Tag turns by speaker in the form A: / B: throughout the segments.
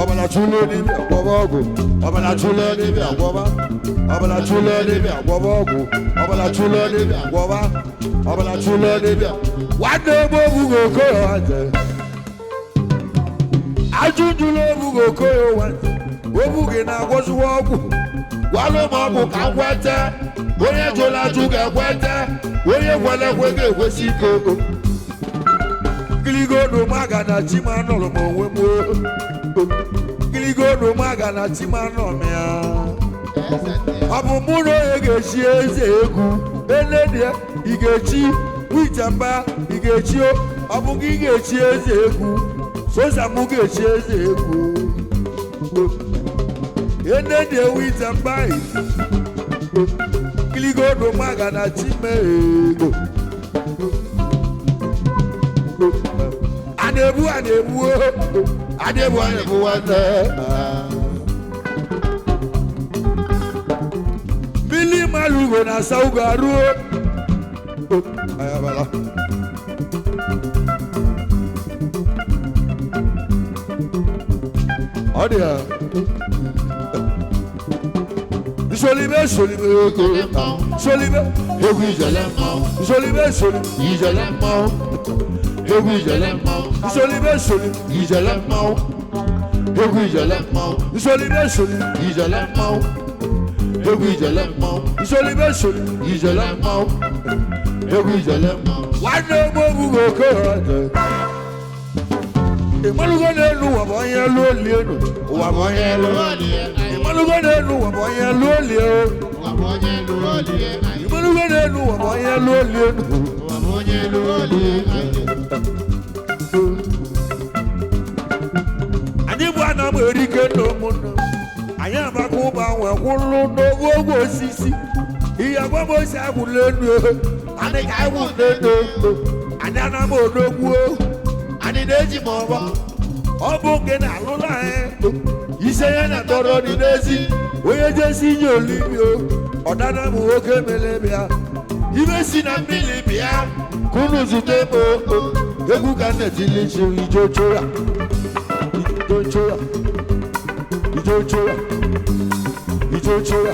A: Ọbala chule níbi àgbọ̀bọ̀ ọ̀gùn. Ọbala chule níbi àgbọ̀bá. Ọbala chule níbi àgbọ̀bọ̀ ọ̀gùn. Ọbala chule níbi àgbọ̀bá. Ọbala chule níbi nwanne m obugo okoye nwanne. Ajụjụla obugo okoye nwanne. Obu gị na-agwọziwa ọgwụ. Gwalụ m ọgwụ ka m kwete. Onye jụrụ ajụ ga-ekwete. Onye kwere ekwe ga-ekwesị ike ego. Giligodo maga na chima nọrọ m onwe m o. Giligodo maga na chima nọ m ya. Ọ bụ mụ na onye ga-echi eze egwu elelie ị ga-echi witamba ị ga-echi o. Ọ bụ gị ga-echi eze egwu sosa mụ ga-echi eze egwu enedie witamba giligodo maga na chima ego. A na-ebu a na-ebu o. A na-ebu a na-ebu nwanne. Mmiri mara ugo na-asa ugo aruo. Ayabala. Ọ dị ya. Nsolibe solibe ego. Solibe
B: Egwu ijele mmanwụ.
A: Nsolibe soli
B: Ijele mmanwụ. Egwu ijele mmanwụ.
A: Nsolibe soli
B: Ijele mmanwụ. Egwu ijele mmanwụ.
A: Nsolibe soli
B: Ijele mmanwụ. Egwu ijele mmanwụ.
A: Nsolibe soli
B: Ijele mmanwụ. Egwu ijele mmanwụ.
A: Nwanne m obugo okoye ịmalụgo n'elu ụwa bụ onye elu oli elu ụwa bụ onye elu ịmalụgo n'elu ụwa bụ onye elu oli o ịmalụgo n'elu ụwa bụ onye elu oli elu. Anyị bụ ana m erike na ụmụnne anyị agbakọ ụba nwee kwụlụ n'ogwu ogwe osisi ihe agwa m osi agwụla enu anyị ka anyị gwụ n'enu anyị ana m odogwu anyị na-eji m ọgbọ ọ bụ nke na-alụla anyị ise ya na tọrọ dị n'ezi onye jesi inye olibio ọdana m nwoke mere bịa ibe si na mmiri bịa ka unu zute m o. Egwu ka m na-etili chi ijochora ijochora ijochora ijochora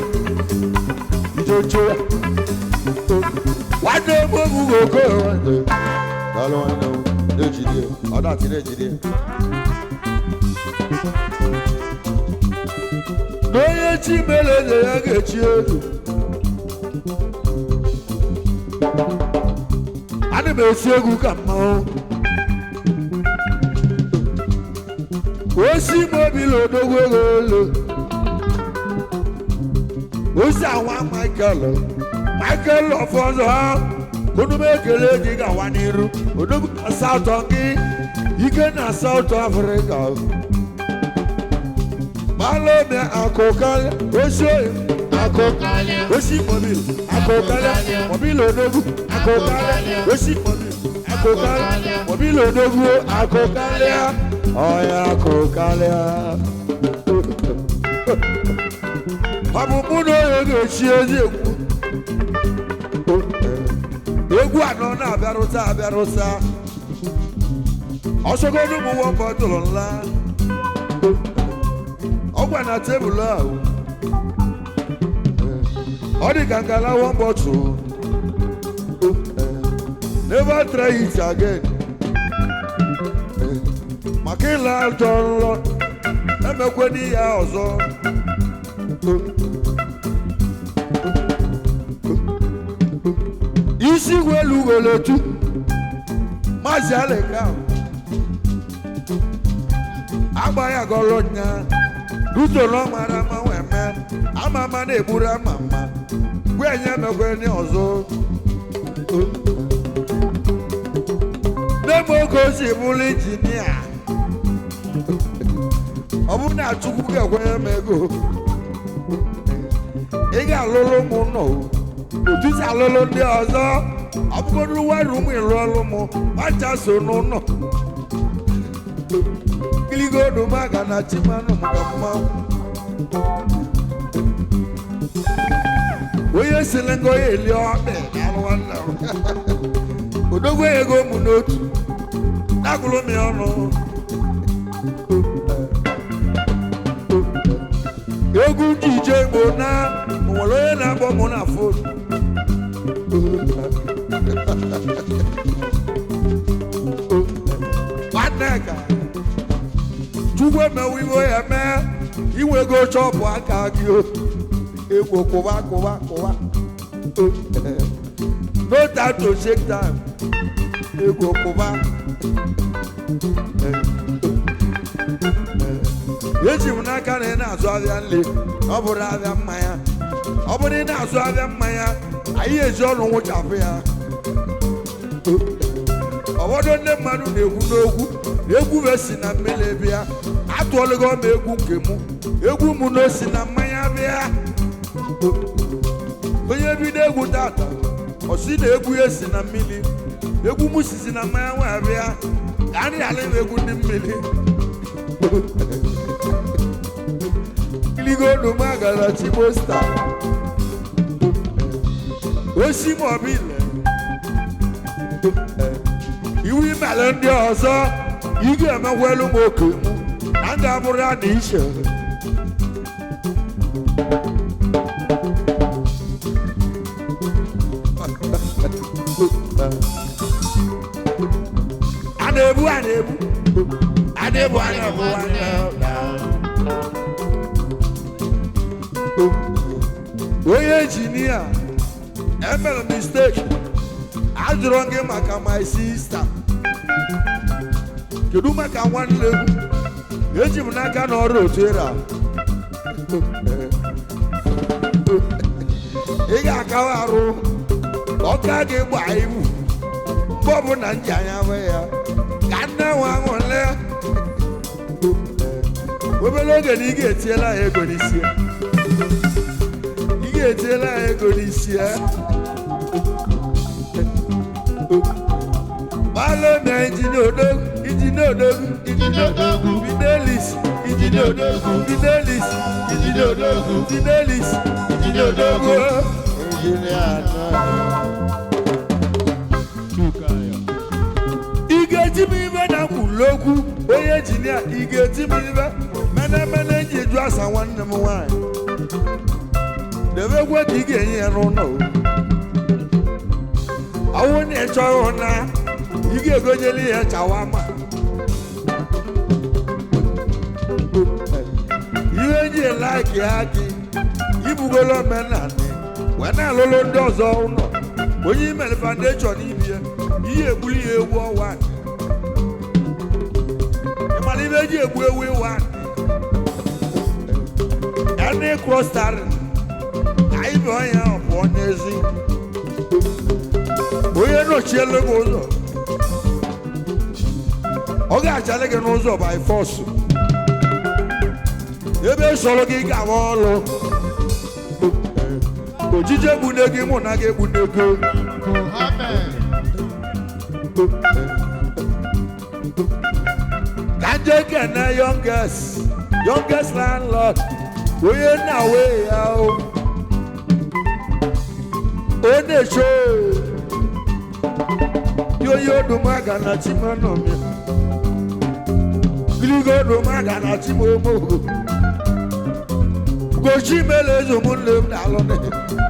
A: ijochora nwanne m obugo okoye nwanne.
B: Daalụ nwanne m. Na-ejide. Ọ na-atị na-ejide.
A: Na onye chi mere eze ya ga-echi elu. Ana m esi egwu ka mmanwụ osi m obi l'odogwu ego elu osi awa Michael Michael ọfọzọ onume ekele gị gawa n'iru odogwu na South gị ike na South Africa Balome akụkalịa osi oyi
B: Akụkalịa.
A: osi mobile akụkalịa mobile odogwu akụkalịa osi mobile akụkalịa mobile odogwu akụkalịa ọya akụkalịa. Ọ bụ mụ na onye ga-echi ezi egwu egwu anọ na-abịarụta abịarụta ọsọgodu m wọ bọtụlụ nla ọgwa na tebụl ahụ ọ dị ka ngala one bottle. Never try it again maka ịla ajọ nrọ emekweni ya ọzọ. Isi welu weletu maazị alika agbaghị agọlọ nya rutoro mara mma wee mee ama ama na-egburu ama mma gwa enye emekweni ọzọ. Nne m oge o si bụrụ injinia ọ bụrụ na Chukwu ga-ekwenye m ego ị ga-alụlụ m nọ otu si alụlụ ndị ọzọ ọ bụgodụ wara ụmụ ịlụ ọlụ m gbacha so n'ụlọ kiligodu maga na chimanụ maka mmanwụ onye siri ngo ya eli ọkpị alụ nwanne m. Odogwu ego m n'otu agụrụ m ya ọnụ. Egwu njije Igbo na nwere onye na-akpọ mụ na fon. Nwanne ka Chukwu emewo iwe ya mee inwego chọpụ aka gị o. Egwu kụwa kụwa kụwa. No time to shake time. Egwu kụwa. Eji m n'aka na ị na-azụ ahịa nri, ọ bụrụ ahịa mmanya, ọ bụrụ ị na-azụ ahịa mmanya, anyị eji ọnụ nwụchapụ ya. Ụfọdụ ndị mmadụ na-ekwu n'okwu na egwu si na mmiri bịa. Atụọlụgo m egwu nke mụ, egwu mụ na o si na mmanya bịa. Onye bido egwu tata, ọ sị na egwu ya si na mmiri, egwu mụ sizi na mmanya nwa bịa. Ka anyị ghara ịnwe egwu ndị mmiri. Kiligodumagala Chimosta osi mobile. Iwu imele ndị ọzọ ị ga-emekwelu m oke mụ na m ga-abụrụ ya na iche. A na-ebu a na-ebu a na-ebu a na-ebu a na-ebu. Onye injinia emere mistake ajụrụ gị maka my sister, kedu maka nwanne m? Eji m n'aka na ọrụ otu ịra ị ga-akawa arụ ka ọ ka gị gbaa ibu mgbe ọbụla m ji anya hụ ya ka nne nwe aṅụle. Obere oge na ị ga-etiela ya ego n'isi ya. Ị ga-etiela ya ego n'isi ya. Malo na injinia odogwu, injinia odogwu,
B: Injinia odogwu.
A: Fidelis,
B: Injinia odogwu.
A: Fidelis,
B: Injinia odogwu.
A: Fidelis,
B: Injinia odogwu. Injinia náà.
C: Chukayo.
A: Ị ga-eti m ibe na nkwulokwu onye injinia, ị ga-eti m ibe mene ji ju asa nwanne m nwaanyị. Debekwe ka ị ga-enye ya n'ụlọ o. Ọwụ na ị chọghị na ị ga-egonyeli ya chawama. Ihe nji laiki ya gị ibugolo omenala wee na-alụlụ ndị ọzọ ụlọ. Onye imere foundation ibie ihe egbuli ya ewu ọwa. Ịmara ibe eji egbu ewu ịwa ẹni krọstarị anyị bụ onye ahụ pụọ n'ezi. Onye nọchielu gị ụzọ, ọ ga-achalị gị n'ụzọ by force. Ebe sọrọ gị gawa ọlụ ojije egbune gị, mụ na gị egbune gị.
B: Amen.
A: Ka nje kene youngest landlord, onye nna wee ya o ọ na-eche yoyo odumaga na chimonomia giligo odumaga na chimomo gochi mele eze ụmụnne m na-alụ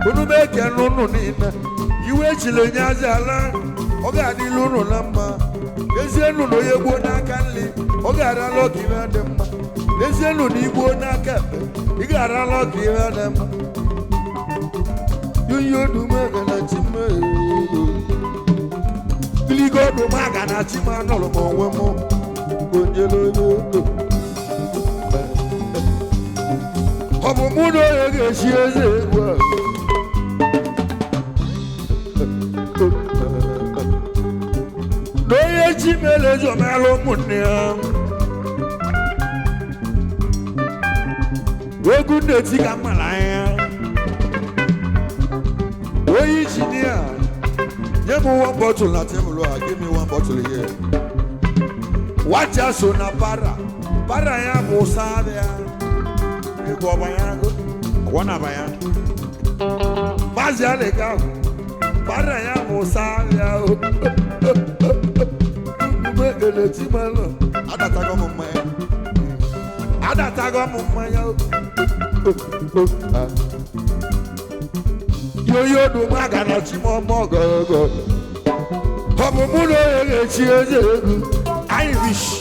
A: unu m ekene unu niile. Iwe echile nye aza ala ọ ga-adịla unu na mma. Ezie nụ na onye gbuo n'aka nri, ọ ga-arala ọka ihe dị mma. Ezie nụ na igbuo n'aka ekpe, ị ga-arala ọka ihe dị mma. Yoyo odumaga na chimo giligo odumaga na chimo anọrọ m onwe m gonjere onye odo. Ọ bụ mụ na onye ga-esi eze egwu a. Na onye chi mere eze omeala ụmụnne ya. Egwu na-eti ka mmara anya. Onye injinia, nye m one bottle na tebụl a. Give me one bottle here. Wacha so na para para ya bụ ụsa ya. Egwu ọbanya agụ ọgwọ na abanya. Maazị Alika, para ya bụ ụsa ya o. na chimanọ.
B: Adatago m mmanya.
A: Adatago m mmanya. Yoyo dumaga na chimọmọgọgọ. Ọ bụ mụ na onye ga-echi eze egwu. Anyị bishi.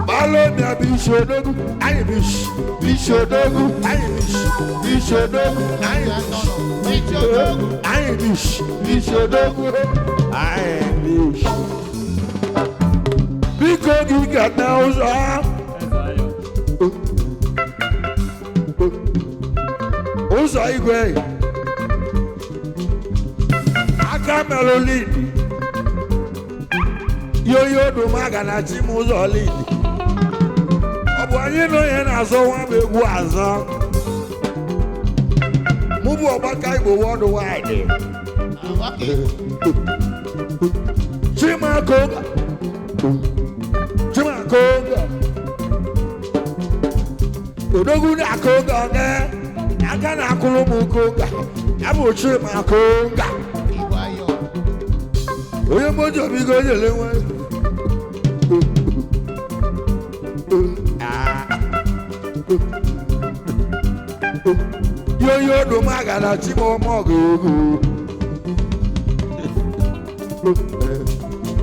A: Balomia bishi odogwu. Anyị bishi. Bishi odogwu. Anyị bishi. Bishi odogwu. Anyị bishi. Anyị bishi. Bishi odogwu. Anyị bishi. Biko gị ga na ụzọ ahụ. Ụzọ igwe aka merụ lidi yoyo dumaga na chi m ụzọ lidi. Ọ bụ anyị na onye na-azọ nwa bụ egwu azọ. Mụ bụ ọgbaka Igbo worldwide. Chimakoga, Chimakoga, odogwu na-akụ oge ọga aka na-akụrụ m koga ya bụ Chimakoga. Onye mojo bigo nyere nwe. Yoyo dumaga na chimọmọgụ.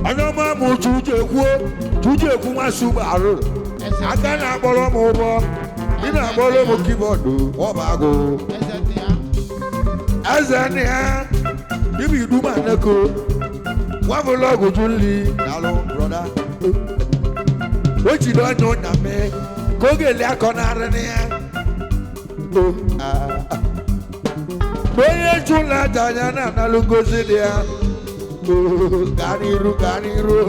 A: Onye ọma m chujekwuo chujekwu nwa subaru aka na-akpọrọ m ụgbọ ị na-akpọrọ m kibọọdụ ọba agụ eze nne ya ibi iduma nneko nwabụlọgụ ju nli.
B: Daalụ, brother.
A: O jiri ọnya ụnya mee ka oge li akọ narị ya. Onye chụla aja anya na-analụ ngozi dị ya. Gaa n'iru, gaa n'iru.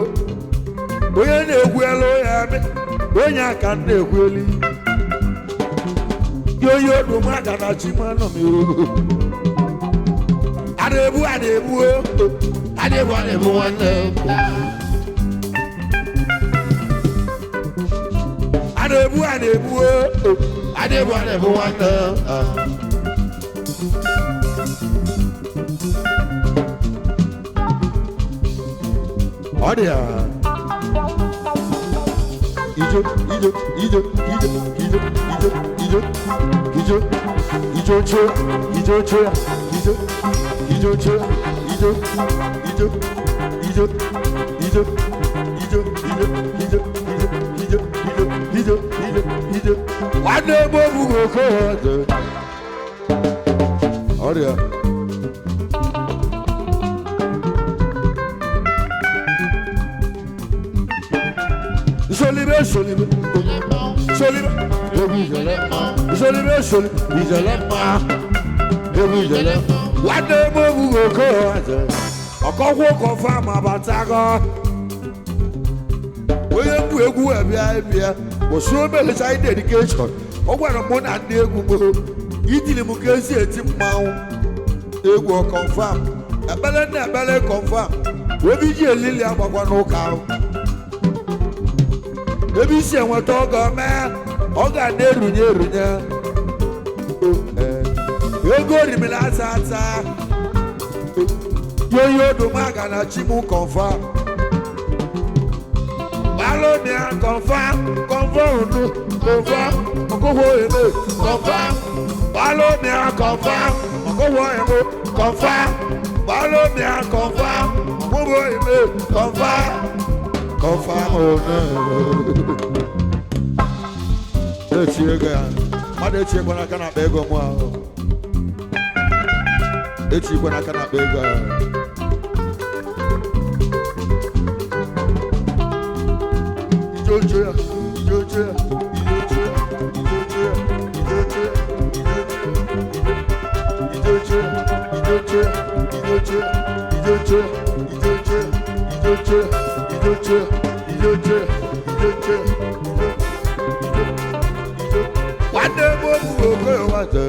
A: Onye na-egwu elu ya, onye aka na-egwu elu. Yoyo dumaga na chimanọ m. Ada-ebu, ada-ebu, ada-ebu, ada-ebu nwanne. Ada-ebu, ada-ebu, ada-ebu, ada-ebu nwanne. Ọ dị ya.
B: Ijo, ijo, ijo, ijo, ijo, ijo, ijo, ijo, ijo cho, ijo cho, ijo, ijo cho, ijo, ijo, ijo, ijo, ijo, ijo, ijo, ijo, ijo, ijo, ijo, ijo.
A: Nwanne m obugo okoye.
B: Ọ dị ya.
A: Solibe, solibe, solibe,
B: Egwu ijele mma,
A: solibe, solibe.
B: ijele mma, egwu ijele mma.
A: Nwanne m obugo okoye. Ọkọkwụ kọfam abatago. Onye mkpu egwu ebịa ebịa kwụsị obelecha dedication. Ọ gwara mụ na ndị egwu m itiri m ka esi eti mmanwụ egwu confirm ekpere na ekpere confirm ebe iji elili agbakwa n'ụka ahụ ebe isi enweta ọgọ mee ọ ga na-erunye erunye ego rimiri ata ata yoyo dumaga na chimu confirm balomia confirm confirm unu confirm okowo eme confirm balomia confirm okowo eme confirm balomia confirm okowo eme confirm
B: Confirm o na-echi ego ya. Mmadụ echiekwana aka n'akpa ego mụ ahụ. Echikwana aka n'akpa ego ahụ.
A: Ijojo ya, ijojo ya, ijojo ya, ijojo ya, ijojo ya, ijojo ya, ijojo ya, ijojo ya, ijojo ya, ijojo ya, ijojo ya, ijojo ya, ijojo ya, ijojo ya, ijojo. Nwanne m obu okoye nwata.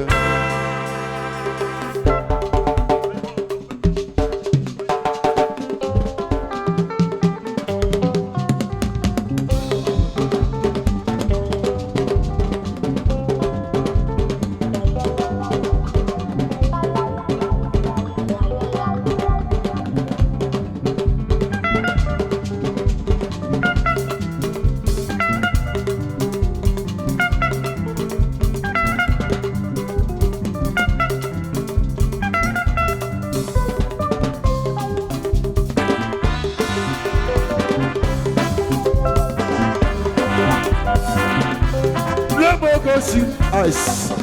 A: Osi ice.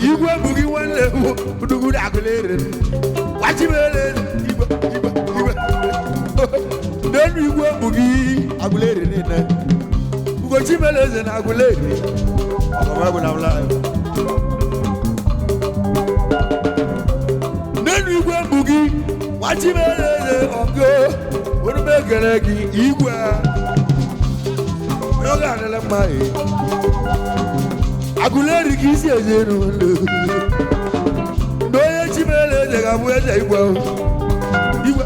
A: Igwe bụ gị nwanne m udugudu agụlere. Wachibere igwe igwe igwe. N'elu igwe bụ gị agụlere niile. Ugochi mere eze na agụlere. Ọgọmegwu na mla. N'elu igwe bụ gị wachibere eze ọgụ. Onume ekele gị igwe. Onye ọ ga-adịla mma ee. Agụleri ka isi eze elu ndị onye chi mere eze ga-abụ eze igwe igwe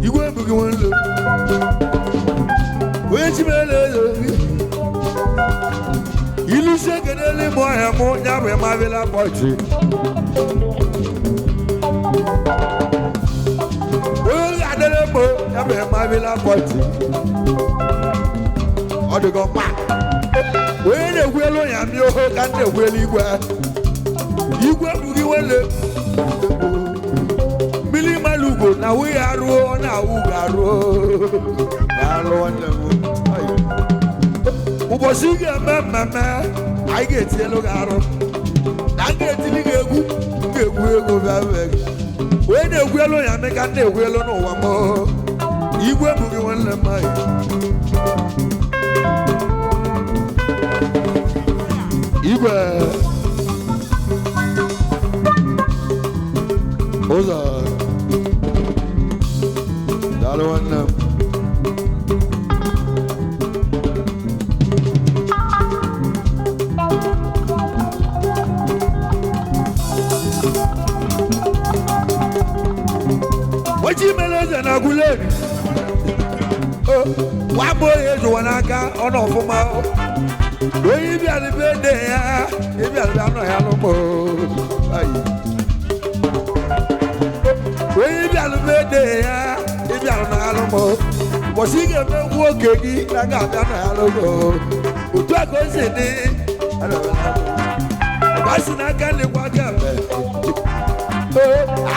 A: igwe ebughị nwanne onye chi mere eze ilu si ekenele ime ọhịa mụ ya bụ ịmabịla bọchị onye ga-adịrị mbụ ya bụ ịmabịla bọchị ọ dịgo mma. Onye na-egwu elu ya mịa oho ka m na-egwu elu igwe igwe bụghị nwele mmiri mmanụ ugo na awụ ya arụọ ọ na-awụ ugo arụọ. Daalụ nwanne m. Ai. Ụbọchị ị ga-eme mmemme anyị ga-eti elu gị arụ na m ga-etili gị egwu m ga-egwu egwu bịa bịa gị. Onye na-egwu elu ya mị ka m na-egwu elu n'ụwa m igwe bụghị nwanne m. Anyị igwe ụzọ. Daalụ nwanne m. Oji mere eze na Aguleri nwa bụ onye ejuwa n'aka ọ nọ ọfụma. Onye ịbịara be de ya ịbịara bịa nọ ya n'ụmụ. Onye ịbịara be de ya ịbịara nọ ya n'ụmụ. Ụbọchị ị ga-eme nwoke gị na ga-abịa nọ ya n'ụmụ. Otu a ka o si dị ọgbasi n'aka nri kwa aka ekpe.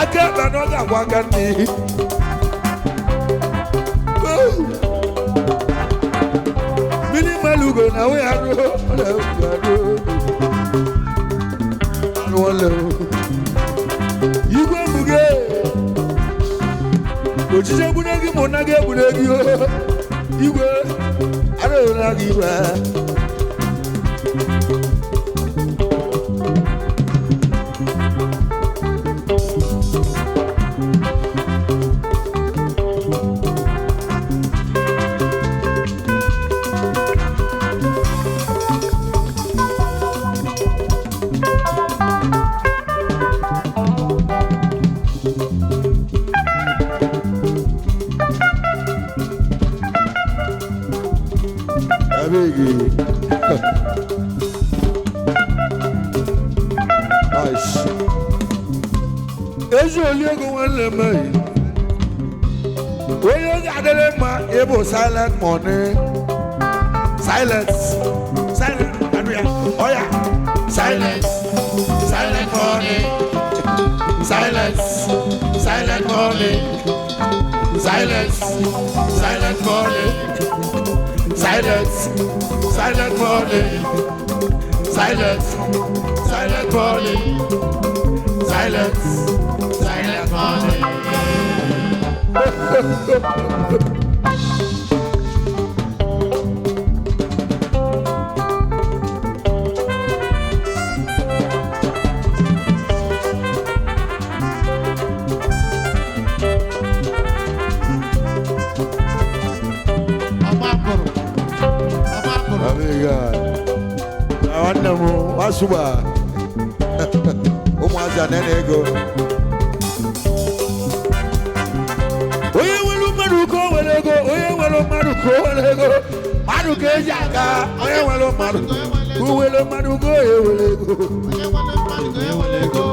A: Aka ekpe na ọ ga-agwa aka nri. Mmiri mmanụ ugo na we arụ arụ igwe mbuge ojije egbune gị mụ na gị egbune gị igwe arụla gị igwe. Abeg. Nice. Ezi oli ego nwanne m eyi. Onye oge adịrị mma ịbụ silent money. Silence. Silent. Anụ ya. Ọya. Silence. Silent money. Silence. Silent money. Silence. Silent money. Silence. Silent money. Silence. Silent money. Silence. Silent money. Amiga. Nwanne m nwasuba ụmụazị a na ego. Onye nwere mmadụ ka o nwere ego, onye nwere mmadụ ka o nwere ego, mmadụ ka eji aga, onye nwere mmadụ ka o nwere mmadụ ka o nwere ego.
B: Onye nwere mmadụ ka o nwere ego.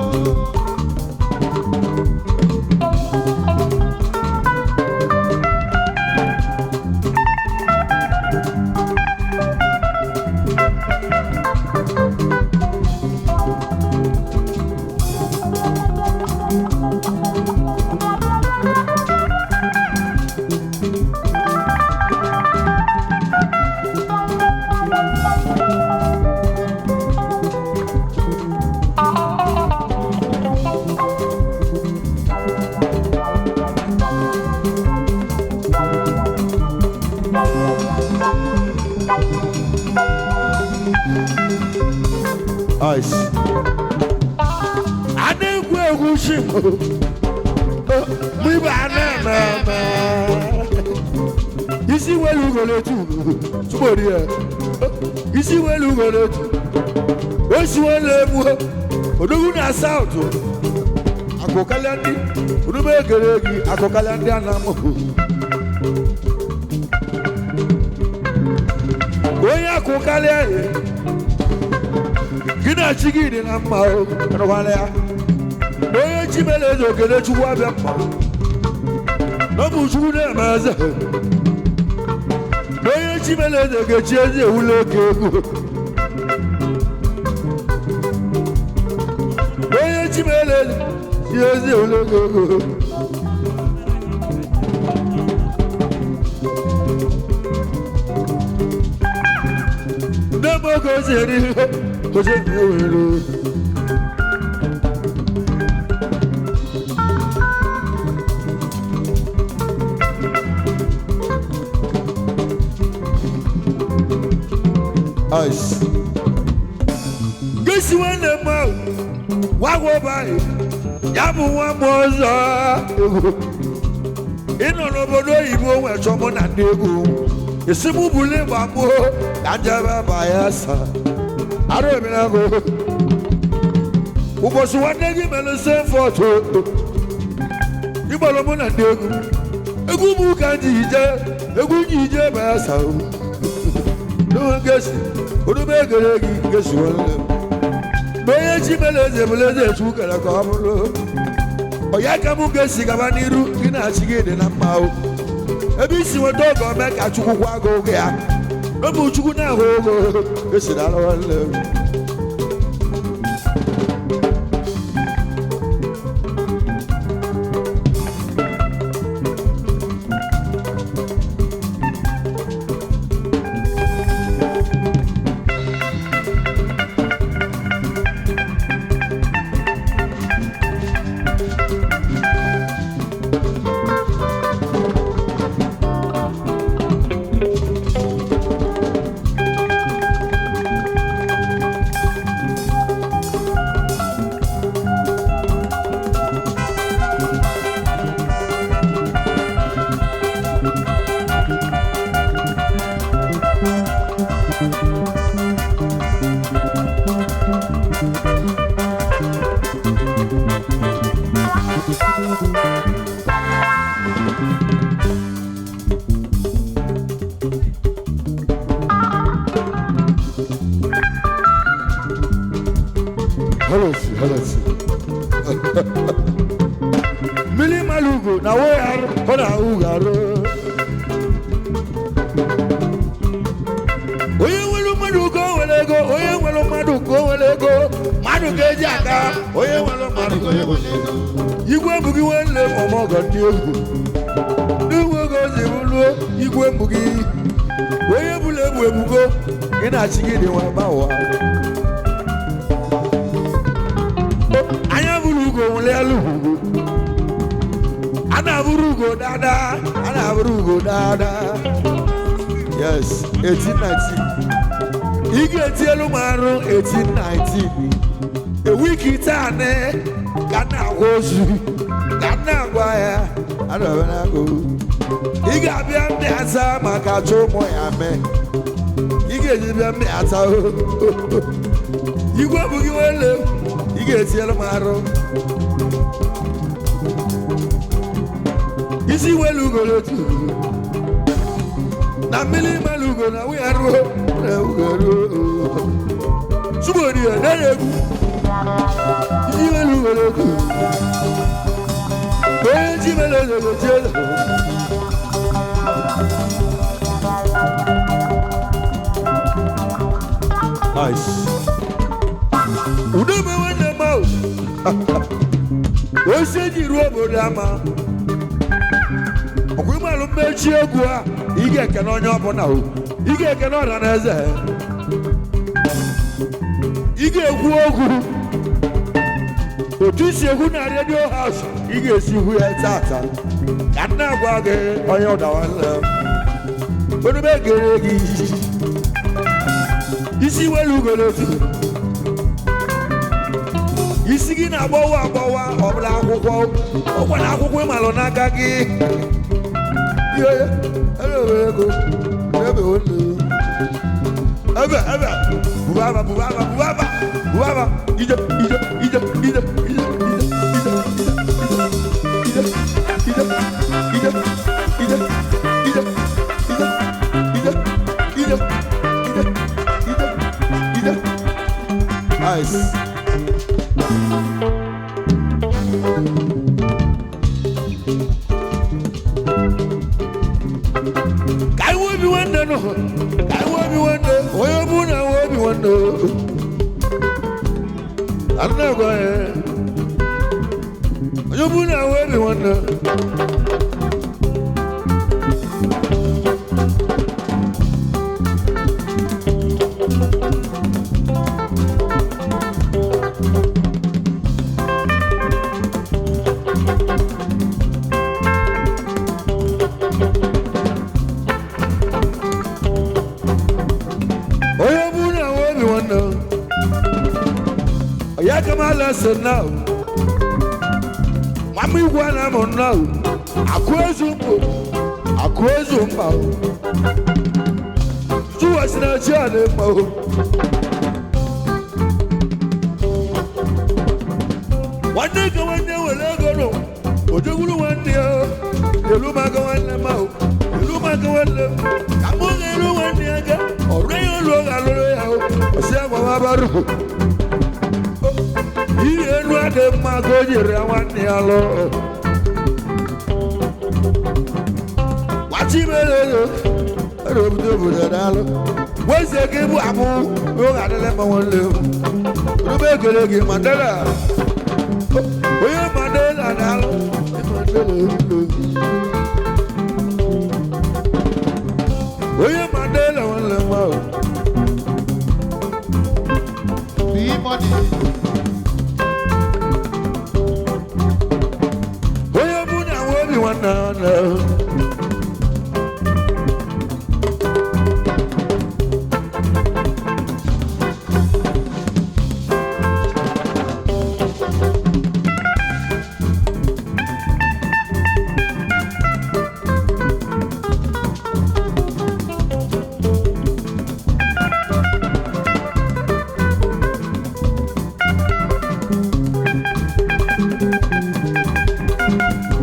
A: Ice. A na-egwu egwu chi mgbe ibe a na-eme eme. Isi welu ugolo etu tupu ya. Isi welu ugolo etu. Osi welu emu odogwu na saụtụ. Akụkalịa ndị onume ekere gị akụkalịa ndị anamụ. Onye akụkalịa ya gị na chi gị dị na mma o nụkwala ya. Onye chi mere eze okele Chukwu abịa mma. N'ọbụ Chukwu na-eme eze. Onye chi mere eze ga-echi eze ewule oke egwu. Onye chi mere eze chi eze ewule oke egwu. Nne m oge o si eri ihe, o si eri ewere.
B: Ice.
A: Gesi nwanne m ahụ, nwa baghị, ya bụ nwa m ọzọ egwu. Ị nọ n'obodo oyibo nwee chọọ mụ na ndị egwu. Esi mụ buli ịgba mụ ka njebe Bayelsa. Arụ emere gụ. Ụbọchị nwanne gị mere sefọt ịgbara mụ na ndị egwu. Egwu mụ ka m ji ije, egwu m ji ije Bayelsa. N'oge gesi, onume egere gị gesi nwanne m. Mgbe onye chi mere eze bụrụ eze echu kere ka ọ bụrụ. Onye ka mụ ga-esi gaba n'iru gị na chi gị dị na mma o. Ebe isi nweta oge ome ka Chukwu kwa gị oge ya. N'obu Chukwu na-ahụ ogo esi na nwanne m.
B: Hello, hello.
A: Mmiri mara ugo na wo ya arụ, ọ na-ahụ ugo arụ. Onye nwere mmadụ ka o nwere ego, onye nwere mmadụ ka o nwere ego, mmadụ ka eji aka, onye nwere mmadụ ka o nwere ego. Igwe mbụ gị nwanne m ọmọgọ ndị egwu. N'ugwu oge o si bụruo igwe mbụ gị. Onye bụla egbu ebugo, gị na chi gị dị nwa gbawa. Anya bụrụ ugo nwere elu ugo. A na-abụrụ ugo dada, a na-abụrụ ugo dada.
B: Yes, 1819.
A: Ị ga-eti elu m arụ 1819. A week taa ka m na-agwa ozu, ka m na-agwa ya,
B: Adọbere
A: ị ga-abịa ndị asa maka achọ ụmụ ya mee. Ị ga-eji bịa ndị asa o. Igwe bụ gị wele, ị ga-eti elu m arụ. Isi welu ugolo otu. Na mmiri melu ugo na nwunye ruo na ugo ruo. Sugori ya na egwu. Isi welu ugolo otu. Onye ji mere eze ga-eji eze.
B: Nice.
A: Udo bụ nwanne m ahụ. Osi eji ruo obodo ama. Ọkwa ịmalụ mmechi egwu a, ị ga-ekene onye ọbụla o. Ị ga-ekene ọra na eze. Ị ga-ekwu okwu. Otu isi ekwu na redio haus, ị ga-esi hụ ya tata. Ka nna gwa gị onye ụda nwanne m. Onube gere gị. Isi welu ugolo otu. Isi gị na-agbawa agbawa ọbụla akwụkwọ ọgwara akwụkwọ ịmalụ n'aka gị. Ihe ebe ego ebe olu ebe ebe bubaba bubaba bubaba bubaba ije ije ije ije ije ije ije ije ije ije ije ije ije ije ije ije ije ice. Ka anyị obi nwanne nụ, ka anyị obi nwanne, onye bụ na nwe obi nwanne o. Anụ na-agwa ya, onye bụ na nwe obi nwanne. Onye bụ na nwe obi nwanne. Ya kama lesson now. Mama igwe na mụ now. Akụ ezu mkpo, akụ ezu mkpa. Juwa si na chi a na-ekpa o. Nwanne ka nwanne were ego nụ, ojekwuru nwanne ya. Elu maka nwanne m ahụ, elu maka nwanne m. Ka mụ ga-eru nwanne ya ga, ọrụ ya olu ọ ga-alụrụ ya o. Ọsị agwa m abarụ. Ihe elu adị mma ka o nyere ya nwanne ya lụọ. Nwachibere obodo obodo daalụ. Weze gị bụ abụ oge adịla mma nwanne m. Rube ekele gị Mandela. Onye Mandela daalụ. Mandela onye Mandela nwanne m ahụ.
B: Be money.
A: Onye bụ na nwe obi nwanne nwanne.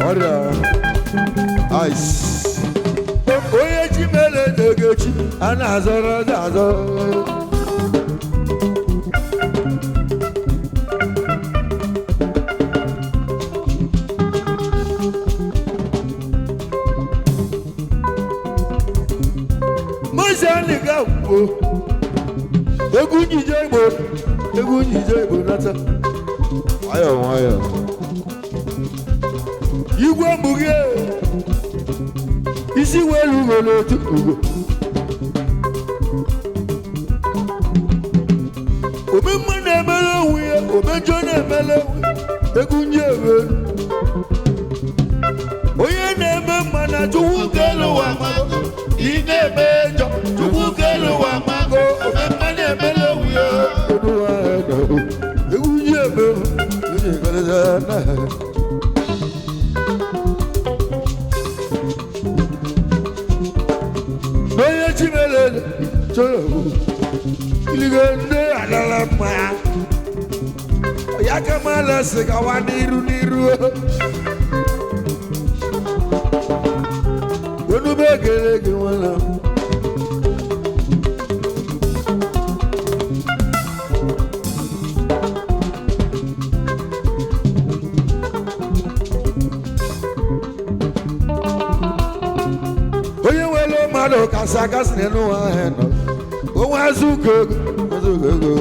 A: Ọrịa ice. Onye ji mere na-egechi a na-azọrọ ọzọ azọ. Mose aniga gbo egwu njije igbo egwu njije igbo nata.
B: Nwayọọ nwayọọ.
A: Igwe mgbughị isi welu ugo n'otu ugo. Ome mma na-emere onwe ya, ome njọ na-emere onwe ya, egwu nye ebe. Onye na-eme mma na Chukwu kelu ụwa mago, ị na-eme njọ, Chukwu kelu ụwa mago, ome mma na-emere onwe ya. Egwu nye ebe, onye karịa na. N'onye Chimele chọrọ iligo ndị adala mma ya ka mala si gawa n'iru n'iru onube ekele gị nwanna m. Onye nwere mmadụ kasị akasị n'elu ụwa ahụ nọ onwe azụ ụka ego azụ ụka ego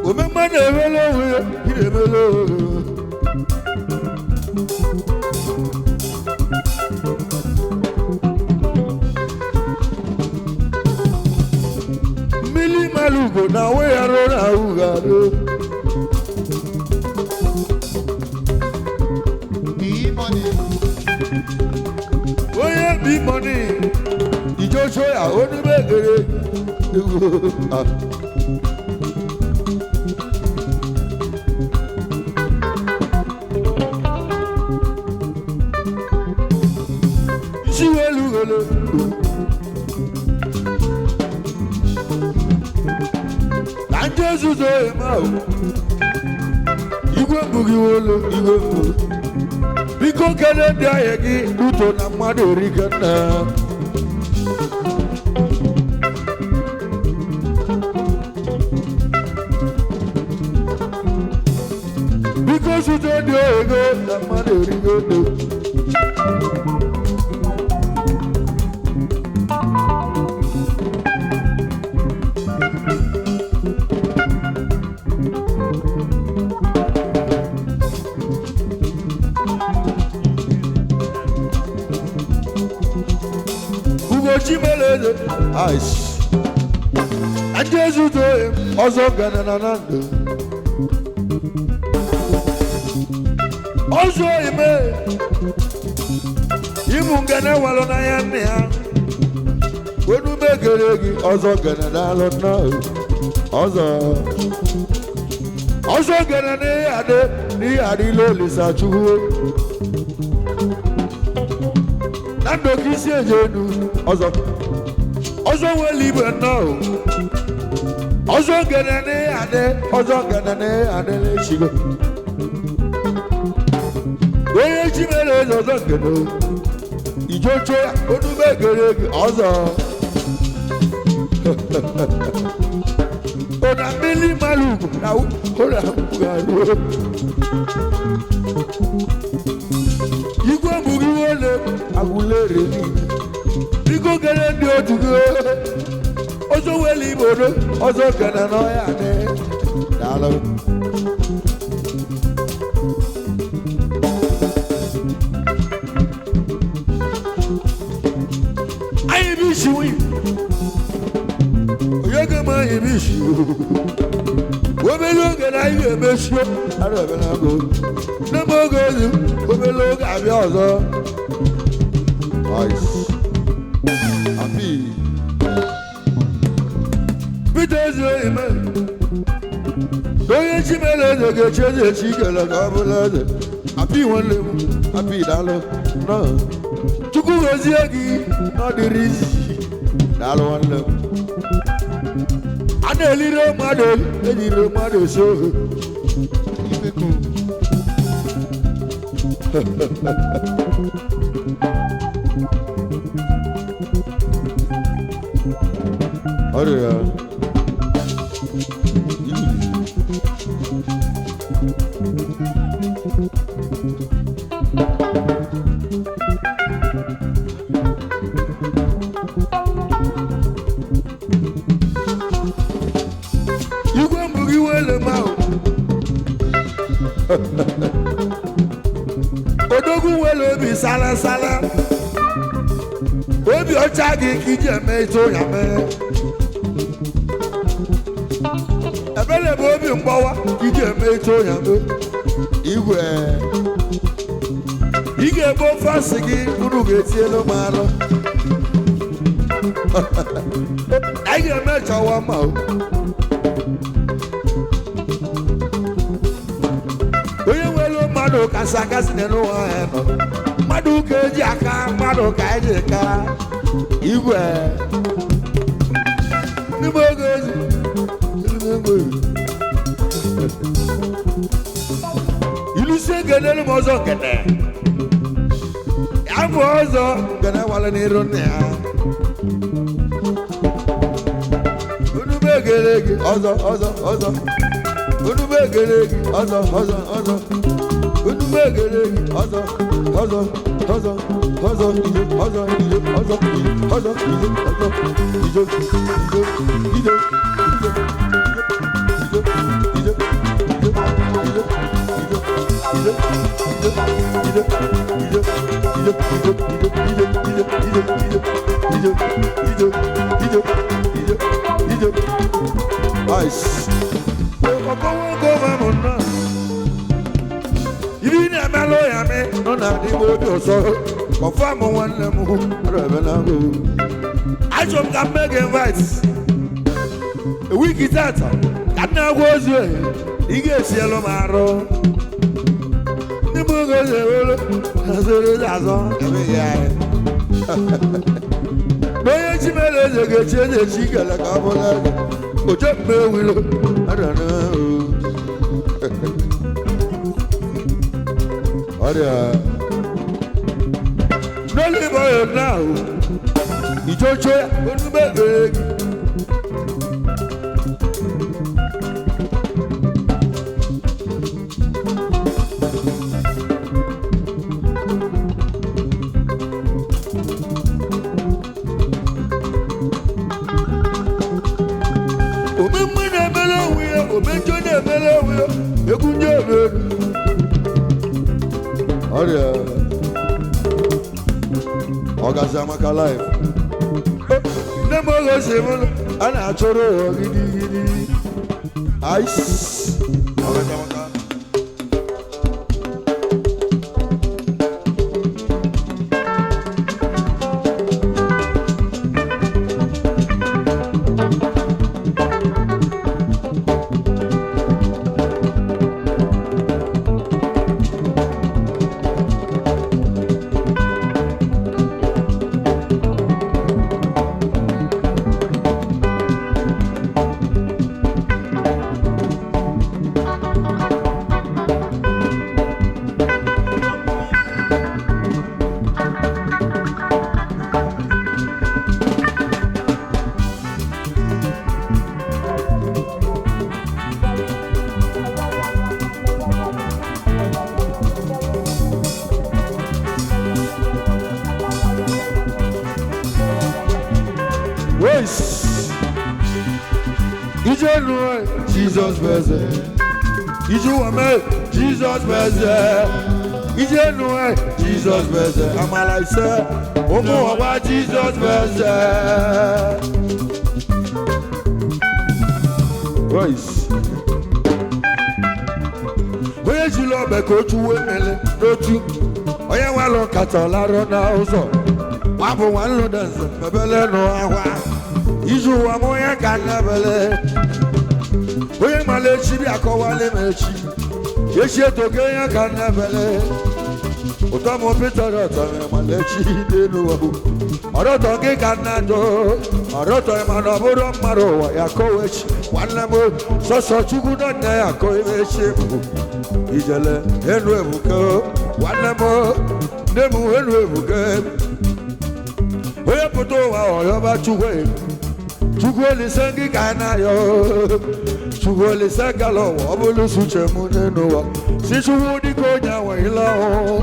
A: ome mmadụ emela onwe ya ị na-emela onwe ya. Mmiri mara ugo na onwe ya rụrụ ahụ ga-arụ.
B: Be money.
A: Onye bi mọni ìjọ sọyà oníbẹ̀gẹ̀rẹ̀ ewu. ezuzo eme ahụ igwe mbụ gị wolu igwe mbụ biko kele ndị ahịa gị uto na mmadụ erike nna biko zute ndị ego na mmadụ erigo ndo. Ugochi mere eze ice ndị ezute ọzọ gana na na ndụ ọzọ ime ịmụ ngana walụ n'anya nne ya onume gere gị ọzọ gana n'alụ nnọọ ọzọ ọzọ gana n'ihe adị n'ihe adịla olisa chukwu na ndụ ka isi eje enu ọzọ ọzọ nwere igwe nnọọ ọzọ gana n'ihe adị ọzọ gana n'ihe adị n'echigo onye chi mere eze ọzọ ngene ijocho ya onume gere gị ọzọ ụna mmiri mara ugwu na ụra garuo igwe mbụghị ole agwụlere niile biko gere ndị otu gị ọzọ wele igbo ọzọ gene n'ọhịa dị daalụ. Anyị bụ isi nwunye onye ga-eme anyị bụ isi obere oge na anyị ga-emechio ara ebelago nne m oge ozi obere oge abịa ọzọ.
B: Ice. Happy.
A: Peter ezi oyi mee onye chi mere eze ga-echi eze echi ikele ka ọ bụla eze apị nwanne m apị daalụ nọ Chukwu gozie gị n'ọdịrị izi daalụ nwanne m a na-elire mmadụ ejiri mmadụ esi ohe
B: Ifeku. Ọrịa.
A: Igwe mbụ gị wele m ahụ odogwu nwere obi sala sala obi ọcha gị ka iji eme ịtụ ya mee ebere bụ obi mgbawa ka iji eme ịtụ ya mee.
B: Igwe.
A: Ị ga-egbo ofe asị gị unu ga-etielu m arụ anyị ga-eme chọwa ma o onye nwere mmadụ kasị akasị n'ụwa ya nọ mmadụ ka eji aka mmadụ ka eji ka
B: Igwe.
A: n'ime oge ozi n'ime oge ozi. Ilusi ekele m ọzọ nkene ya bụ ọzọ nkene wale n'iru nna ya unu ekele gị ọzọ ọzọ ọzọ unu ekele gị ọzọ ọzọ ọzọ unu ekele gị ọzọ ọzọ ọzọ ọzọ ije ọzọ ije ọzọ ije ọzọ ije ọzọ ije ije ije ije ije ije ije ije ije ije ije ije ije ije ije ije ije ije ije.
B: Ice.
A: Ọkọwọ́ mọ̀ náà. Ibi na-emelụ ya mi nọ na adịgbo obi ọsọ. Kọfam nwanne m
B: Ọrịa ebelago.
A: Achọrọ m ka m mee gị invite. Wiki tata ka m na-agwa ozu ehe ị ga-esi elu m arụ. Ndị m oge ozu ewelu azụrụ azọ
B: Ebe ya.
A: Onye chi mere eze ga-echi eze echi
B: Ikele ka ọ bụla eze.
A: Oje mmewilo arana ọrịa n'olu ya na ijojo ya onumegere gị. Omemme na-emere onwe ya, omejọ na-emere onwe ya, egwu ndị emere ọrịa ọgazi amaka life. Nne m oge si m a na-achọrọ ụwa gidigidi ice ọgazi amaka. Wes. Ije nu Jesus beze. Ije wame Jesus beze. Ije nu Jesus beze. Amala ise. Omu ọwa Jesus beze. Wes. Onye jiri ọbẹ ka otu uwe mmele n'otu. Onye nwere nkata ọlarụ na ụzọ. Wabụ nwanlu dance mebele nụ akwa. Izu ụwa m onye ka nnebele. Onye mara echi bịa kọwalị m echi. Echi etoke onye ka nnebele. Ụtọ m Peter ọtọ m mara echi n'elu ụwa. Ọrọtọ gị ka nna jụ. Ọrọtọ ma na ọ bụrụ mmadụ ụwa ya kọwa echi. Nwanne m sọsọ Chukwu nọ nne ya kọwa echi bụ. Ijele enu ebuke. Nwanne m nne m enu ebuke. Onye pụta ụwa ọyọba Chukwu. Chukwu olise gị ka na-ayọ. Chukwu olise gala ụwa ọ bụrụ suche m n'ụwa. Si Chukwu dịka onye anweghịla ọhụụ.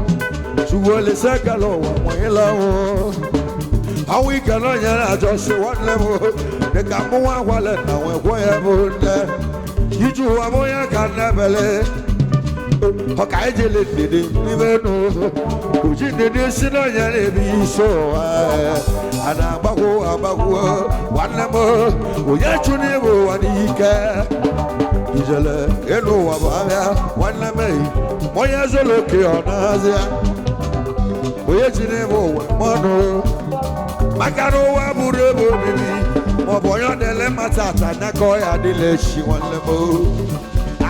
A: Chukwu olise gala ụwa nweghịla ọhụụ. Ọnwụ ike na onye na-ajọ si nwanne m dịka mụ nwa agwale na nwekwa ya bụ nne. Iji ụwa m onye ka nnebele. Ọka ejele ndidi n'ime nụ. Uji ndidi si na onye na-ebi isi ụwa. A na-agbagwo agbagwo nwanne m onye chụ n'ime ụwa n'ike. Ijele elu ụwa bụ abịa nwanne m onye zuru oke ọ na-azị ya. Onye chi n'ime ụwa mmanụ. Maka na ụwa bụrụ ebe obibi maọbụ onye ọ na-ele mata ata n'aka ọ ya adịla echi nwanne m.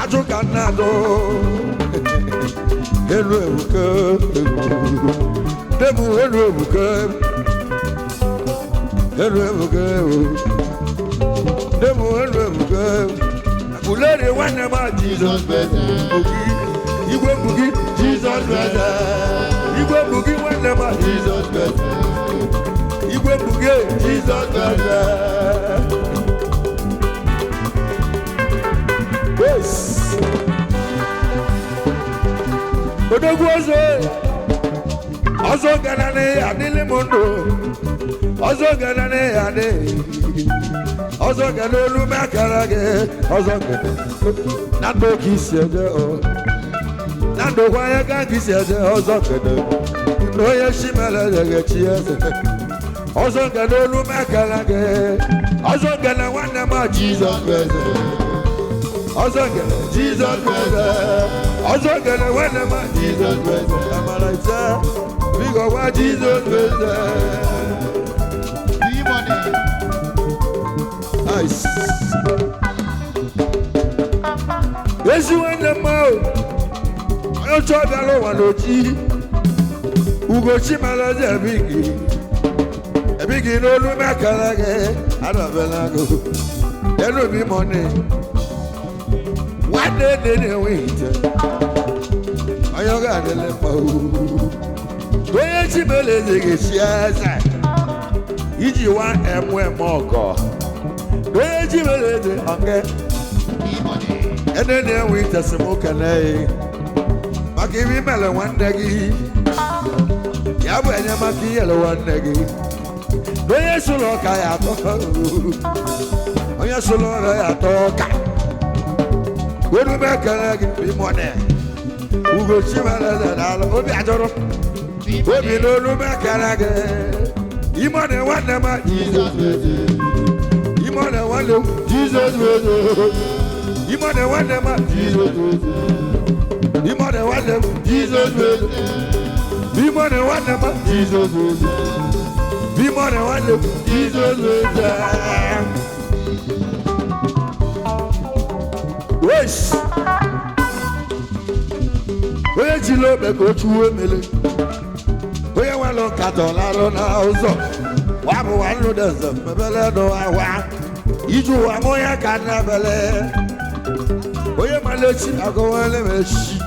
A: Ajụ ka nna adụ elu ebuke. Nne m elu ebuke. Elu ebuke. Nne m elu ebuke. Aguleri nwanne m Jizọs beze. Igwe mbugi Jizọs beze. Igwe mbugi nwanne m Jizọs beze. Igwe mbugi Jizọs beze. Yes. Odogwu ọzọ ọzọ gara na ya adịlị m ndụ. Ọzọ gara na ya adị. Ọzọ gara olu m akara gị. Ọzọ gara na ndụ ka isi eje o. Na ndụ kwa ya ka isi eje ọzọ gara. Na onye chi mere eze ga-echi eze. Ọzọ gara olu m akara gị. Ọzọ gara nwanne m Jizọs bụ eze. Ọzọ gara Jizọs bụ eze. Ọzọ gara nwanne m Jizọs bụ eze. Amara ise biko gwa Jizọs bụ eze. Nice. Ezi nwanne m ahụ, onye otu ọbịara ụwa n'oji. Ugochi mara eze ebighi. Ebighi n'olu m akara gị, anọbela gị. Elu obi mọni. Nwanne nne na-enwe ite. Onye ọ ga-adịle mma oo. Onye chimele eze ga-esi eze. Iji wa emu ọgọ. Onye chimele eze ọnge. Ene na-enwe ite sị m kene ya. Maka ibe imele nwanne gị. Ya bụ enyemaka inyere nwanne gị. Onye sụrụ ọka ya atọ. Onye sụrụ ọka ya atọ ọka. Onume ekele gị imone. Ugochi mere eze n'ala obi ajọrọ. Obi n'onume ekele gị. Imone nwanne m Jizọs eze. Imone nwanne m Jizọs eze. Imone nwanne m Jizọs eze. Imone nwanne m Jizọs eze. Imone nwanne m Jizọs eze. Imone nwanne m Jizọs eze. Wesh! Onye jiri ogbe ka o chuwe emele. Onye nwere nkata ọ larụ n'ụzọ. Wa bụ nwannu deze mebele n'ụwa. Iju ụwa mụ ya ka nnabele. Onye mara echi agụwele m echi.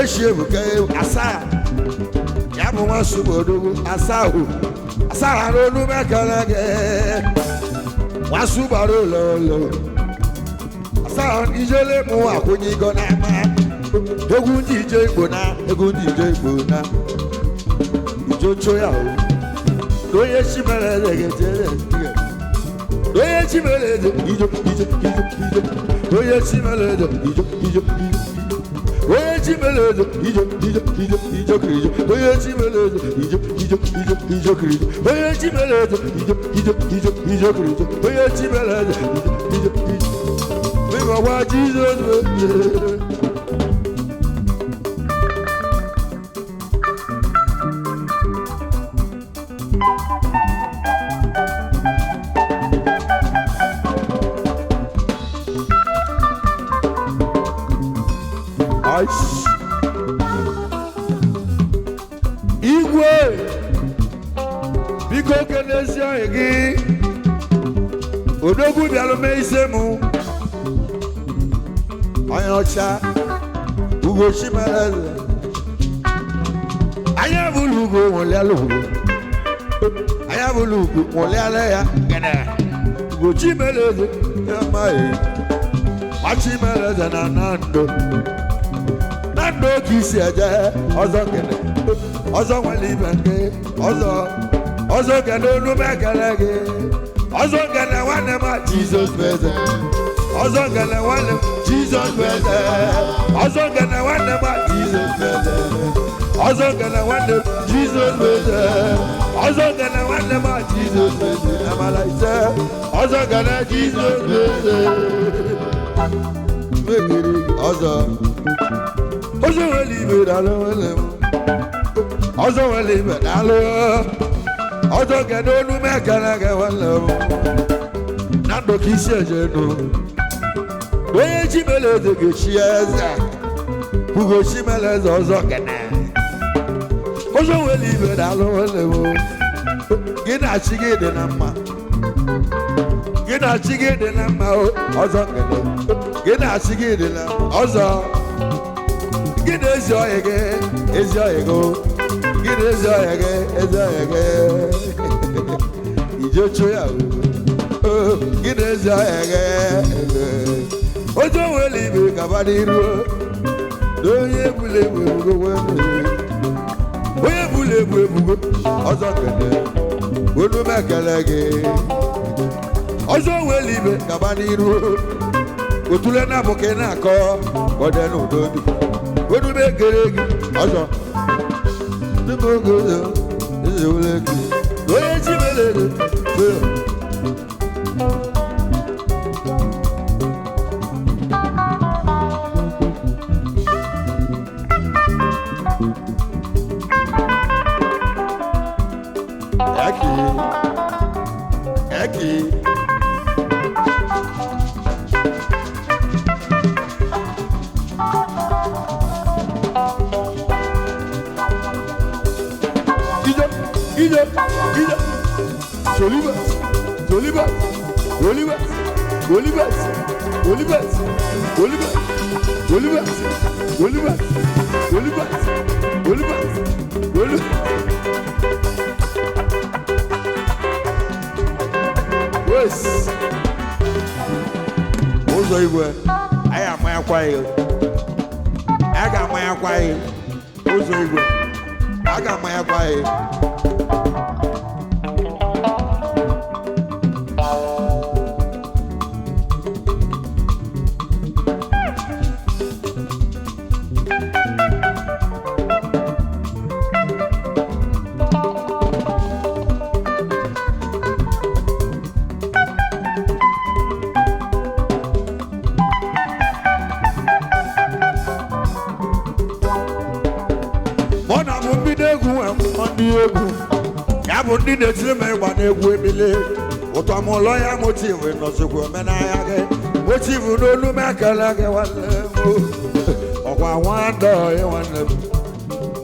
A: Echi ebuka asaa. Ya bụ nwa nsogbu asaa o. Asaa n'olu mekele gị. Nwa nsogbu ụlọ ụlọ. Asaa ijele mụ akwụnye igo n'ama. Egwu ndị ije Igbo na egwu ndị ije Igbo na. Ijocho ya o. Onye chi mere eze ga-eje eze. Onye chi mere eze ijo ijo ijo ijo. Onye chi mere eze ijo ijo ijo. Onye chi mere eze ijo ijo ijo ijo kirijo. Onye chi mere eze ijo ijo ijo ijo kirijo. Onye chi mere eze ijo ijo ijo ijo kirijo. Onye chi mere eze ijo ijo ijo. Mímọ̀ wá Jizọs wee. Ice. Igwe biko kenezi ọyị gị odogwu bịara mee ise mụ onye ọcha Ugochi mere eze anya bụrụ ugo nwụlịala ugo anya bụrụ ugo nwụlịala ya gene Ugochi mere eze ya amaghị machi mere eze na Nando Nando ka isi eje ọzọ kene ọzọ nwere ibe nke ọzọ ọzọ kene olu m ekele gị ọzọ kene nwanne m Jizọs bụ eze ọzọ kene nwanne m Jizọs bụ eze ọzọ kene nwanne m Jizọs bụ eze ọzọ kene nwanne m Jizọs bụ eze ọzọ kene nwanne m Jizọs bụ eze amala ise ọzọ kene Jizọs bụ eze mekiri ọzọ ọzọ nwere ibe daalụ nwere m ọzọ nwere ibe daalụ ọzọ kene olu m ekele gị nwanne m na ndụ ka isi eje nụ onye chi mere eze ga-echi eze Ugochi mere eze ọzọ kene ọzọ nwere ibe daalụ nwanne m gị na chi gị dị na mma gị na chi gị dị na mma ọzọ kene gị na chi gị dị na ọzọ gị na ezi ọhịa gị ezi ọhịa gị gị na ezi ọhịa gị ezi ọhịa gị ijecho ya o gị na ezi ọhịa gị ojú nwere ibe gaba n'iru na onye egbula egbu ebugo onye egbula egbu ebugo ọzọ kene olu m ekele gị ọzọ nwere ibe gaba n'iru otule na abụ ka ị na-akọ ka ọ dị n'udo dị olu m ekele gị ọzọ tupu oge ụzọ eze wule gị onye chi mere eze. Eki, eki. Ijo, ijo, ijo. Joliba, Joliba, Joliba. Olivers, Olivers, Olivers, Olivers, Olivers, Olivers, Olivers, Olivers. Yes. Ụzọ igwe, anyị amanyakwa ya. A ga-amanyakwa ya. Ụzọ igwe, a ga-amanyakwa ya. Mụ na bụ mbido egwu nwe ndị egwu ya bụ ndị na-etiri m ịgba n'egwu ebile ụtọ m ụlọ ya motiv nọzikwa omenanya gị motiv n'olu m ekele gị nwanne m ọkwa nwandọ ya nwanne m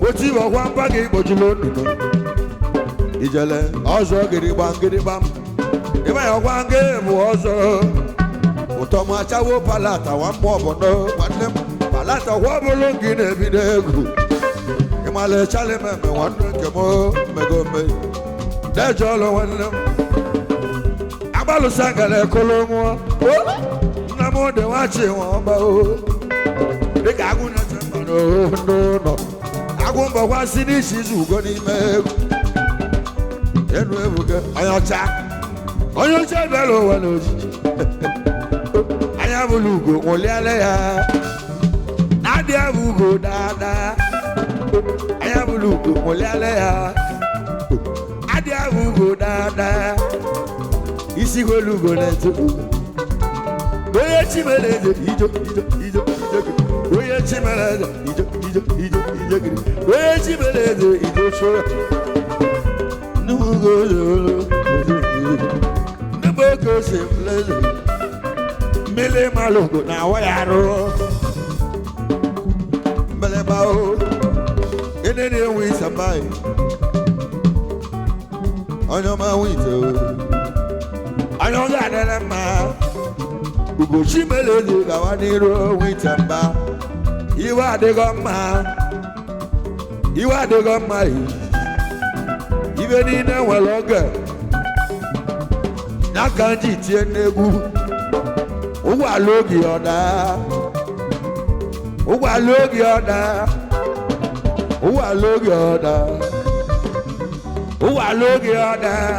A: motiv ọkwa mba gị gbochiri onunu ijele ọzọ gidigbam gidigbam ịma ya ọkwa ngị bụ ọzọ ụtọ m achawo palata nwa mmụọ bụ nwanne m palata kwa ọbụlụ gị na-ebido egwu ịmalị chali meme nwanne nke m mego mme dejọ ọlụ nwanne m agbalụsa ngala ekolo mụọ nna m dị nwachi nwa ọba o dịka agụ na-eche mba n'ụlọ agụ mbọkwa si n'isi izu ugo n'ime egwu enu ebuge onye ọcha onye ọcha bịara ụwa n'ojiji anya bụlụ ugo nwụlịala ya na-adị abụ ugo daadaa anya bụlụ ugo nwụlịala ya adị abụ ugo daadaa isi gwelu ugo na-eto onye chimere eze ijo ijo ijo ijo gị onye chimere eze ijo ijo ijo ijo gị onye chimere eze ijo chụrụ nnukwu oke ose mleze mmiri malụgo na awa ya arụ mmeleba o ene na-enwe isambaghị onye ọma nwe ite o onye ọ ga-adịrị mma ugochi mere eze gawa n'iru onwe ite mba iwe adịghọ mma iwe adịghọ mma ibe niile nwere oge ya ka m ji tie n'egwu ụgbọala oge ọ daa ụgbọala oge ọ daa ụgbọala oge ọ daa ụgbọala oge ọ daa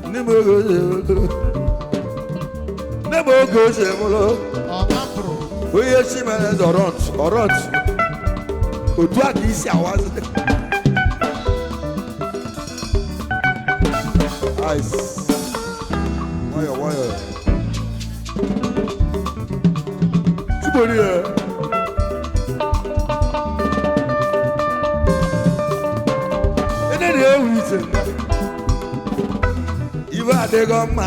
A: nne m oge nne m oge ose mụrụ onye chi mere eze ọrọt ọrọt otu a ka isi awazi. Ice. Nwayọ nwayọ. Tubori ya. Ene na-ewu ite mba. Iwe adịghọ mma.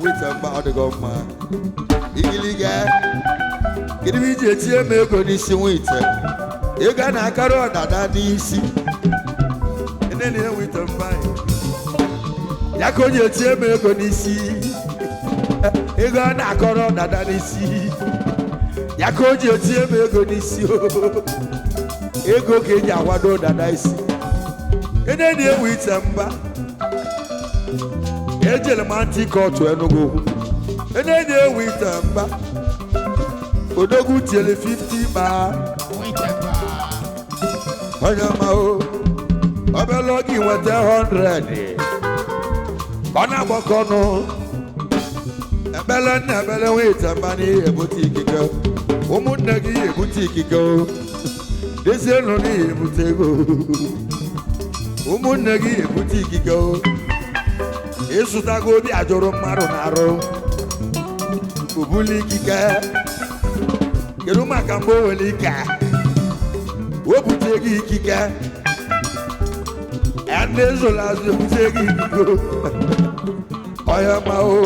A: Wite mba ọ dịghọ mma. Igiliga. Kedu ebe iji etinye m ego n'isi nwite? Ego a na-akarị ọdada n'isi. Ene na-ewu ite mba anyị. Ya ka o ji etinye m ego n'isi ego a na-akọrọ dada n'isi ya ka o ji etinye m ego n'isi ego ka eji akwado dada isi ene na-ewu ite mba ejere m antị kọtụ Enugu ene na-ewu ite mba odogwu tiere 50 ba onye ọma o obere oge nweta 100 ọ na-agbakọ ọnụ ebele nna ebele nwee ite mba n'ihe ebute ikike ụmụnne gị ihe ebute ikike o dezie nụ n'ihe ebute ego ụmụnne gị ihe ebute ikike o ịzụtago obi ajụrụ mmadụ na-arụ obuli ikike kedu maka mgbe o nwere ike o bute gị ikike ndị zụrụ azụ ebute gị ikike onye ma o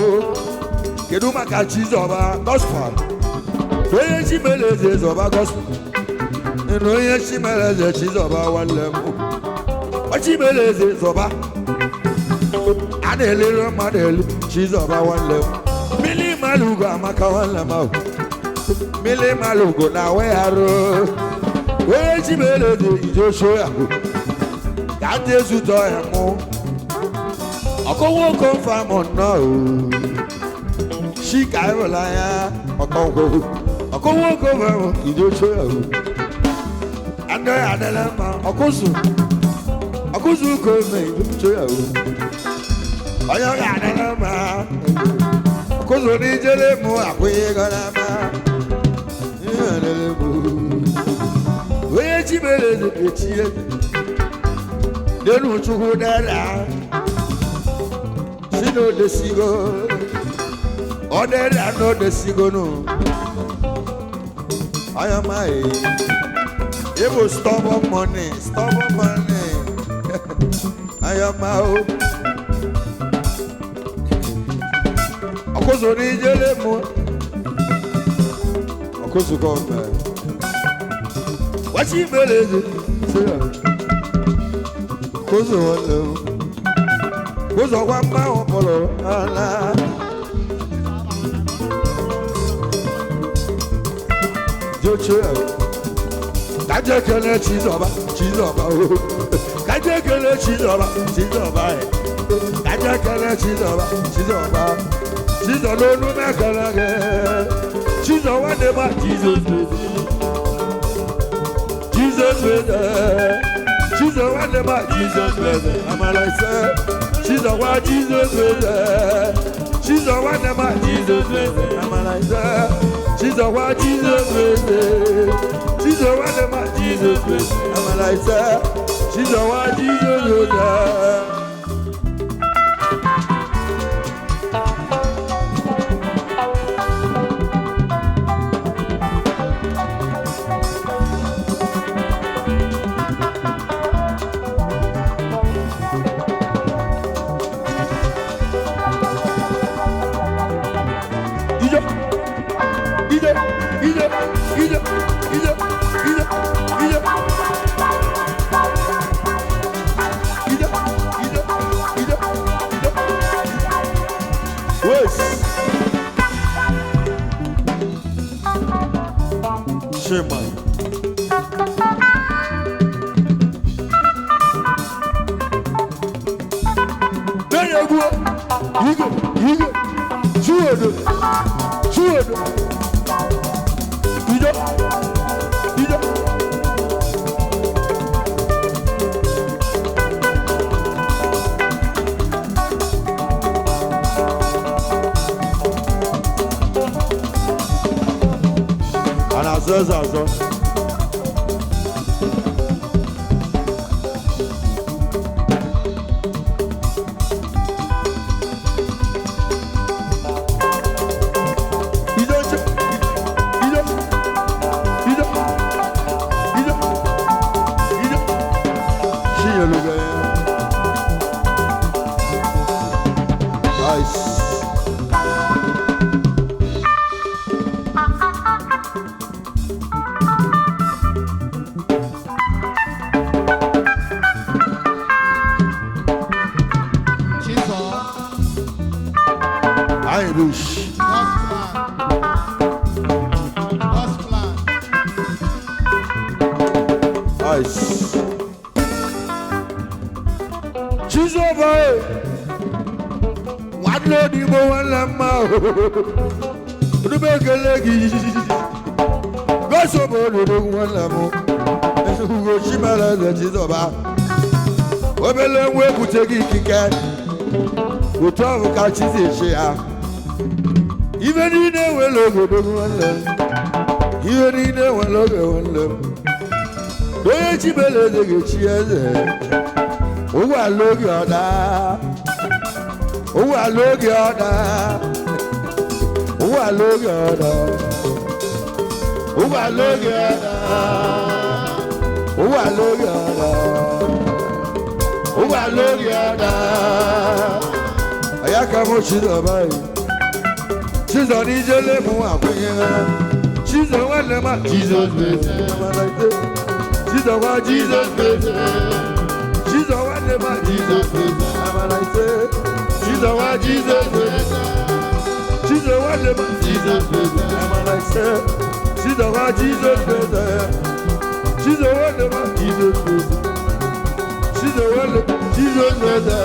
A: kedu maka Chizọba gospel onye chimere eze zọba gospel na onye chimere eze Chizọba nwanne m chimere eze zọba a na-elere mmadụ elu Chizọba nwanne m Malugo amaka nwanne m ahụ. Mmiri Malugo na wegharụ. Onye chibere dị ije so ya hụ. Ka ndị ezutọ ya mụ. Ọkọnwụ kọnfam nnọọ. Shika ịhụnanya ọkọnwụ. Ọkọnwụ kọnfam ije so ya hụ. Andọ ya adịla mma ọkụzụ. Ọkụzụ ka ome ije so ya hụ. Onye ọ ga-adịla mma. Ọkụzụ n'ijele mụ akwụghị ego n'ama. Ihe adịla mụ. Onye chibere eze echi eze. N'elu Chukwu dera. Si n'odesigo. Ọ dera n'odesigo nụ. Onye ọma ee. Ịbụ stubborn money, stubborn money. Onye ọma o. Ọkụzụ n'ijele mụ. Ọkụzụ gọọmenti. Wáṣí ìbéèrè ṣe ṣe yà. Kóso wọn lè o. Kóso wa máa wọn bọ̀lọ̀ ala. Jókè yà. Kájẹ́ kẹlẹ́ Chizọba Chizọba o. Kájẹ́ kẹlẹ́ Chizọba Chizọba ẹ̀. Kájẹ́ kẹlẹ́ Chizọba Chizọba. Chizọ lónú mẹ́kẹlẹ́ kẹ́. Chizọ wà ní ma Jesus baby. Jesus baby. Jesus wà ní ma Jesus baby. Amala ìfẹ́. Chizọ wá Jesus baby. Chizọ wà ní ma Jesus baby. Amala ìfẹ́. Chizọ wá Jesus baby. Chizọ wà ní ma Jesus baby. Amala ìfẹ́. Chizọ wá Jesus baby. Ijo, ijo, ijo, ijo, ijo, ijo, ijo. Ijo, ijo, ijo, ijo. Wes. Shema. Bẹ́ẹ̀ni egwu, ige, ige, chuodo, chuodo. Ijo, ijo. A na-azọ eze azọ. Ijo, ijo, ijo, ijo, ijo, ijo. Chinyelu Nice.
C: Chizọ,
A: Irish.
C: God's plan. God's plan.
A: Nice. Chizoba e. Nwanne odigbo nwanne mma Odube ekele gị. Gosobo ododo nwanne m. Ezugo Chimere eze Chizoba. Obele nwa ebute gị ikike. Otu ahụ ka chi si eche ya. Ife niile nwere oge odogwu nwanne m. Ihe niile nwere oge nwanne m. Onye chibere eze ga-echi eze. Ụgbọ ala oge ọda. Ụgbọ ala oge ọda. Ụgbọ ala oge ọda. Ụgbọ ala oge ọda. Ụgbọ ala oge ọda. Ụgbọ ala oge ọda. Aya ka mụ Chizọba yi. Chizọ n'ijele mụ akwụnyere. Chizọ nwanne m a Jizọs bụ eze. Chizọ nwa Jizọs bụ eze. Chizọ nwanne m a Jizọs bụ eze. Amara ise. Chizọ nwa Jizọs bụ eze. Chizọ nwanne m.
C: Jesus bụ eze.
A: Amara ise. Chizọba Jizọs bụ eze. Chizọba nwanne m. Jizọs bụ eze. Chizọba nwanne m. Jizọs bụ eze.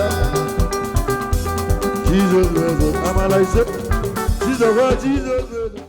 A: Jizọs bụ eze. Amara ise. Chizọba Jizọs bụ eze.